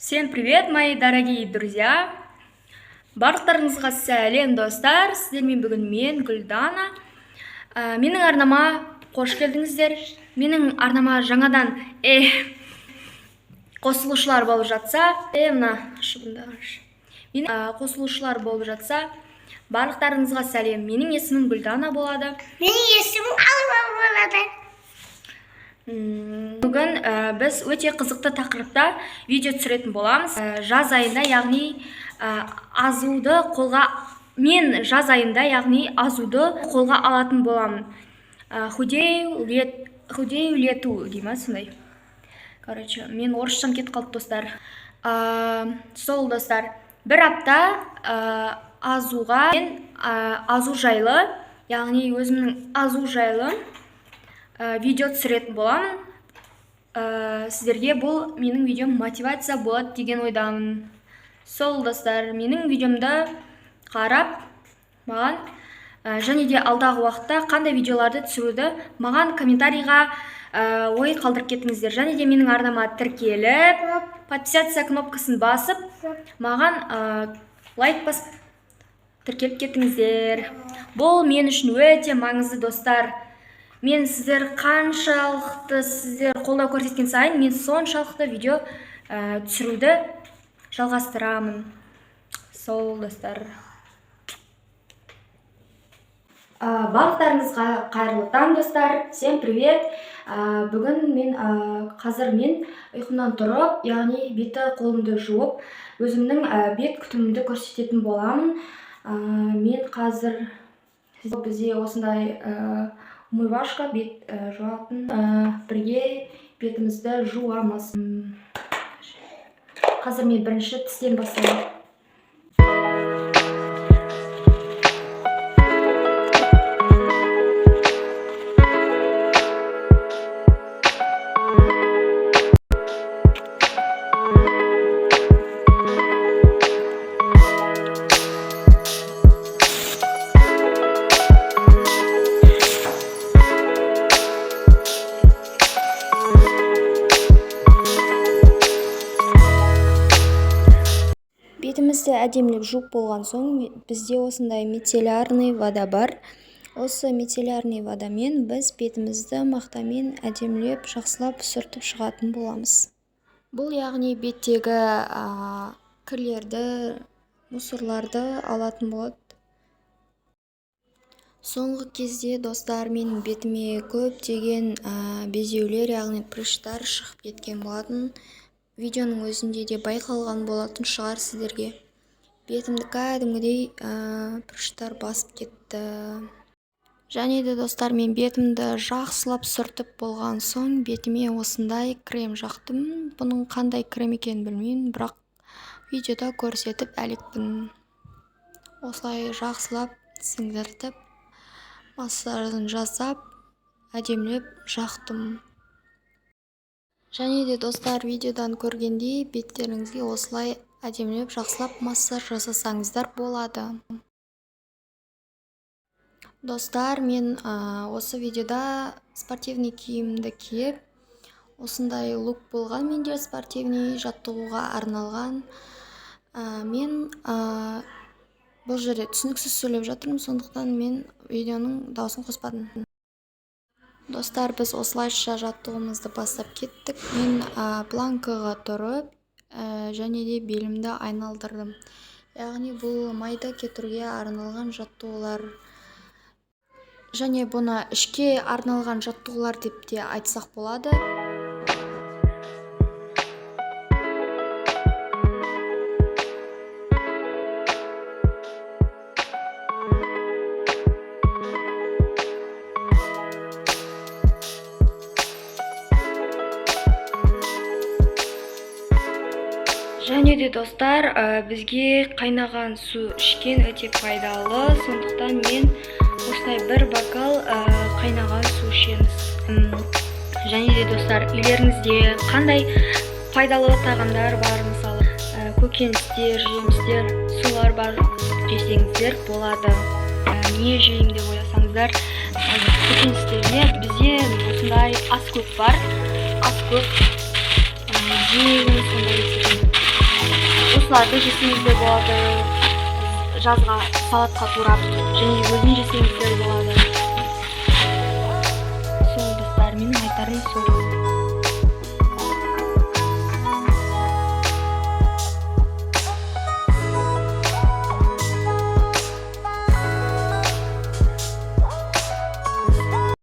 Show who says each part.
Speaker 1: Всем привет, мои дорогие друзья! Барлықтарыңызға сәлем, достар! Сіздермен бүгін мен, Гүлдана. Менің арнама қош келдіңіздер. Менің арнама жаңадан қосылушылар болып жатса, мына шыбынды қарашы. Менің қосылушылар болып жатса, барлықтарыңызға сәлем. Менің есімім Гүлдана болады.
Speaker 2: Менің есімім Алма болады.
Speaker 1: Бүгін біз өте қызықты тақырыпта видео түсіретін боламыз. Жаз айында, яғни азуды қолға мен жаз айында, яғни азуды қолға алатын боламын. Худею лету дей ма сондай. Короче, мен орысшам кетіп қалды, достар. Сол, достар, бір апта азуға мен азу жайлы, яғни өзімнің азу жайлы видео түсіретін боламын. Сіздерге бұл менің видеом мотивация болады деген ойдамын. Сол, достар, менің видеомды қарап, маған және де алдағы уақытта қандай видеоларды түсіруді маған комментарийға ой қалдырып кетіңіздер. Және де менің арнама тіркеліп, подписаться кнопкасын басып, маған лайк басып тіркеліп кетіңіздер. Бұл мен үшін өте маңызды, достар. Мен сіздер қаншалықты сіздер қолдау көрсеткен сайын, мен соншалықты видео түсіруді жалғастырамын. Сол, достар. Барлықтарыңызға қайырлы таң, достар. Всем привет. Бүгін мен, қазір мен ұйқымнан тұрып, яғни беті қолымды жуып, өзімнің бет күтімімді көрсететін боламын. Мен қазір бізде осындай умывашка бет жуатын, бірге бетімізді жуамыз. Қазір мен бірінші тістен бастаймын. Бетімізді әдемілеп жуып болған соң, бізде осындай мицеллярный вода бар. Осы мицеллярный водамен біз бетімізді мақтамен әдемілеп жақсылап сүртіп шығатын боламыз. Бұл яғни беттегі кірлерді, мусорларды алатын болады. Соңғы кезде, достар, менің бетіме көптеген безеулер, яғни прыщтар шығып кеткен болатын. Видеоның өзінде де байқалған болатын шығар сіздерге. Бетімді кәдімгідей прыщтар басып кетті. Және де, достар, мен бетімді жақсылап сүртіп болған соң бетіме осындай крем жақтым. Бұның қандай крем екенін білмеймін, бірақ видеода көрсетіп әлекпін. Осылай жақсылап сіңдіртіп, массажын жасап, әдемілеп жақтым. Және де, достар, видеодан көргендей беттеріңізге осылай әдемілеп жақсылап массаж жасасаңыздар болады. Достар, мен осы видеода спортивный киімді киіп, осындай лук болған менде, спортивный жаттығуға арналған. Мен бұл жерде түсініксіз сөйлеп жатырмын, сондықтан мен видеоның дауысын қоспадым. Достар, біз осылайша жаттығуымызды бастап кеттік. Мен планкаға тұрып, және де белімді айналдырдым. Яғни бұл майда кетіруге арналған жаттығулар. Және бұны ішке арналған жаттығулар деп те айтсақ болады. Және де, достар, бізге қайнаған су ішкен өте пайдалы, сондықтан мен осындай бір бокал қайнаған су ішеміз. Және де, достар, үйлеріңізде қандай пайдалы тағамдар бар, мысалы, көкөністер, жемістер, сулар бар, жесеңіздер болады. Не жеймін деп ойласаңыздар, көкөністерде бізде осындай ас көк бар, ас көк, жеңіл сондай секілді. Осыларды жесеңіздер болады жазға, салатқа турап және өзін жесеңіздер болады. Сол, достар, менің айтарым сол.